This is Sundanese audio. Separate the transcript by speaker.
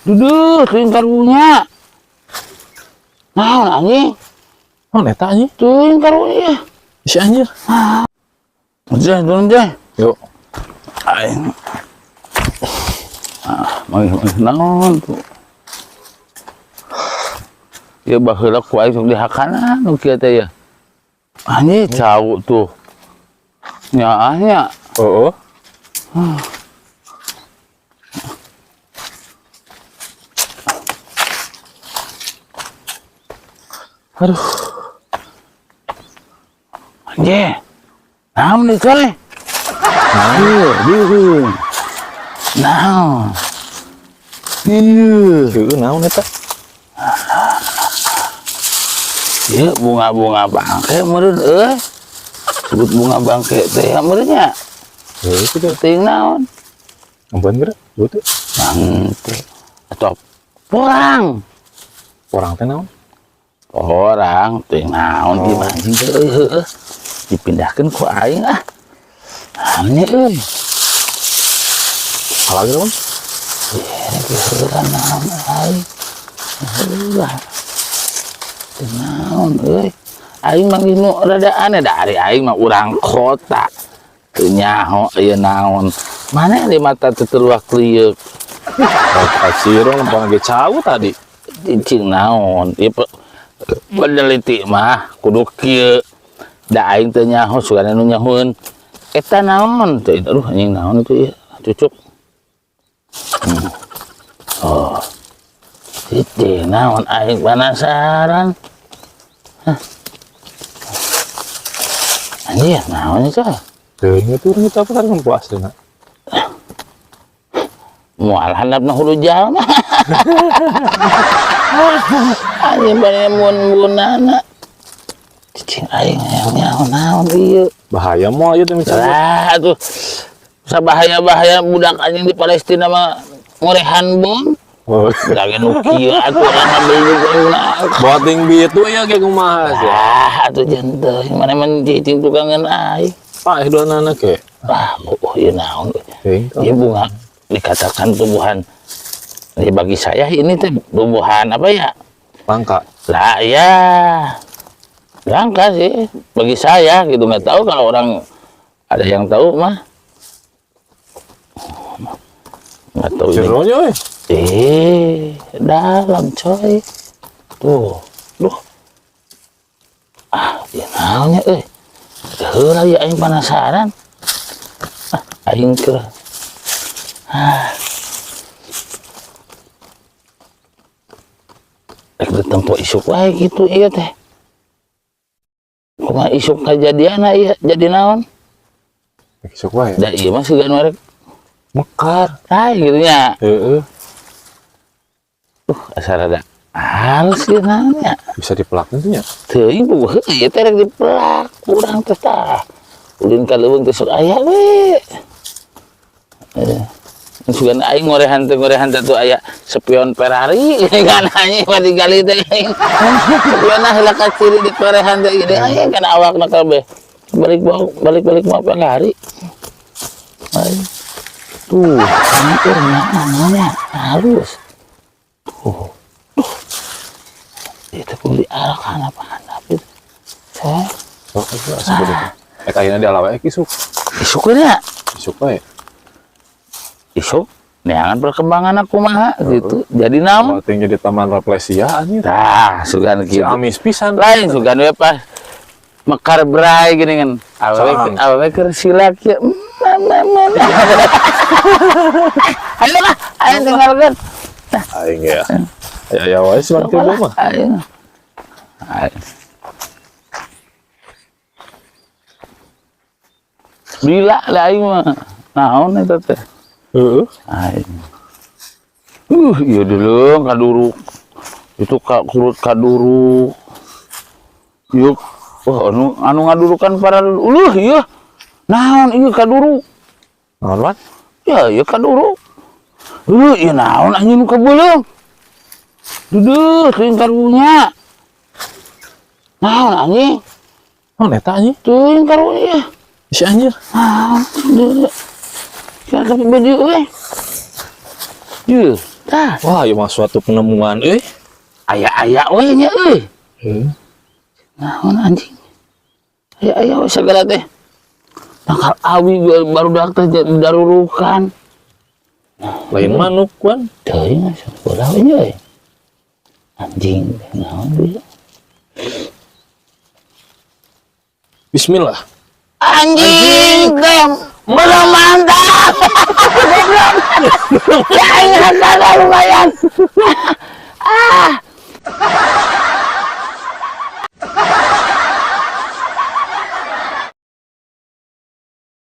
Speaker 1: Duduh, teuing karunya. Naon anjing?
Speaker 2: Oh, eta anjing.
Speaker 1: Teuing karunya.
Speaker 2: Si anjir.
Speaker 1: Jeh, turun jeh.
Speaker 2: Yuk.
Speaker 1: Aing. Ah, manggih naon tuh. Ya baheula ku aing sok dihakanan nu kieu teh ya. Anjing cau tuh. Nyaah nya.
Speaker 2: Heeh. Aduh,
Speaker 1: Anjing. Naon nih coy? Iya, bingung. Naon? Iya.
Speaker 2: Heueuh naon eta?
Speaker 1: Iya, bunga-bunga bangke meureun euy. Sebut bunga bangke teh ya meureun nya.
Speaker 2: Heueuh kitu.
Speaker 1: Teuing naon?
Speaker 2: Ampun geura, teh.
Speaker 1: Bangke atau porang.
Speaker 2: Orang teh naon?
Speaker 1: Porang teuing naon di
Speaker 2: Oh.
Speaker 1: anjing teh euy heueuh. Dipindahkeun ku aing ah. Naon euy?
Speaker 2: Halagi naon?
Speaker 1: Heula naon aing. Heula. Teu naon euy. Aing mah nu rada aneh da ari aing mah urang kota. Teu nyaho ieu naon. Mana di mata teu teluak lieuk.
Speaker 2: Oh, kasiro lempang ge cau tadi.
Speaker 1: Cicing naon. Ieu peneliti mah kudu kieu. Da aing teu nyaho sugana nu nyahoeun. Eta naon teh? Aduh anjing naon itu ieu? Cucuk. Oh. Cicing naon aing penasaran. Hah. Anjir, naon itu?
Speaker 2: Teuing itu urang itu apa tadi nempo aslina?
Speaker 1: Moal handapna hulu jalma. Anjing bari mun-munana. Cicing aing hayang nyaho naon ieu.
Speaker 2: Bahaya moal ieu teh misalnya.
Speaker 1: Lah atuh. Sabahaya-bahaya budak anjing di Palestina mah ngorehan bom.
Speaker 2: Oh.
Speaker 1: Lagi nu kieu atuh urang mah beli
Speaker 2: Boting bitu ya ge kumaha sih.
Speaker 1: Ah, atuh jantan mana man cicing tukangan aing.
Speaker 2: Pak dua anak ke.
Speaker 1: Ah, oh ieu naon.
Speaker 2: Teuing.
Speaker 1: Ieu bunga dikatakan tumbuhan. Ya, bagi saya ini teh tumbuhan apa ya?
Speaker 2: Langka.
Speaker 1: Lah ya. Langka sih bagi saya gitu, nggak tahu kalau orang ada yang tahu mah. Nggak tahu ini.
Speaker 2: Jeronya euy.
Speaker 1: Dalam coy. Tuh, duh. Ah, ya naonnya euy. Heula ya aing penasaran. Ah, aing keur. Ah. Rek ditempo isuk wae gitu ieu teh. Kumaha isuk kajadianna ieu jadi naon?
Speaker 2: Rek isuk wae.
Speaker 1: Da ieu mah siga nu rek
Speaker 2: mekar.
Speaker 1: Tah gitu nya.
Speaker 2: Heeh.
Speaker 1: Asa rada halus ieu naon nya.
Speaker 2: Bisa dipelak teh nya.
Speaker 1: Teuing bubuh ieu teh rek dipelak urang teh tah. Ulin ka leuweung teh sok aya we. Sugan aing ngorehan teh tuh aya spion Ferrari kan anjing mah digali teh. Spion heula ka ciri di korehan teh gini aing kana awakna kabeh. Balik balik balik mau Ferrari. Aing. Tuh, hampir namanya halus. Tuh. Tuh. Itu kudu diarahkan apa handap itu. Coy.
Speaker 2: Oh, itu asup itu. Ayeuna diala wae isuk.
Speaker 1: Isuk nya.
Speaker 2: Isuk wae.
Speaker 1: Isuk neangan perkembangan aku mah gitu. Jadi naon?
Speaker 2: Penting jadi taman Rafflesia anjir.
Speaker 1: Tah, sugan
Speaker 2: Si
Speaker 1: kitu.
Speaker 2: amis pisan.
Speaker 1: Lain sugan we pas mekar brai gini kan. Awewe awewe keur silak ya. Ayo lah, ayo tinggalkan.
Speaker 2: Aing ya. Ya ya wae sih bang mah.
Speaker 1: Ayo. Ayo. Bila lah aing mah. Naon eta teh?
Speaker 2: Heeh.
Speaker 1: Aing. Iya dulu kaduruk. Itu ka kurut kaduruk. Yuk. Wah, anu ngadurukan para uluh ieu. Naon ieu kaduruk?
Speaker 2: Naon wan?
Speaker 1: Ya, ieu kaduruk. Heuh, ieu naon anjing nu kabeuleung? Duduh, teuing karunya. Naon anjing?
Speaker 2: Naon eta anjing?
Speaker 1: Teuing karunya.
Speaker 2: Si anjir.
Speaker 1: Naon? Duduh. Siapa tapi baju euy? Ieu, Tah,
Speaker 2: Wah, ieu mah suatu penemuan euy.
Speaker 1: Aya-aya we nya euy.
Speaker 2: Heuh.
Speaker 1: Naon anjing? Aya-aya we sagala teh. Tangkal awi baru teh darurukan.
Speaker 2: Lain manuk, Wan.
Speaker 1: Teuing sekolah we nya euy. Anjing naon bisa?
Speaker 2: Bismillah.
Speaker 1: Anjing teh belum mantap. Goblok. Ya aing hasana lumayan. Ah.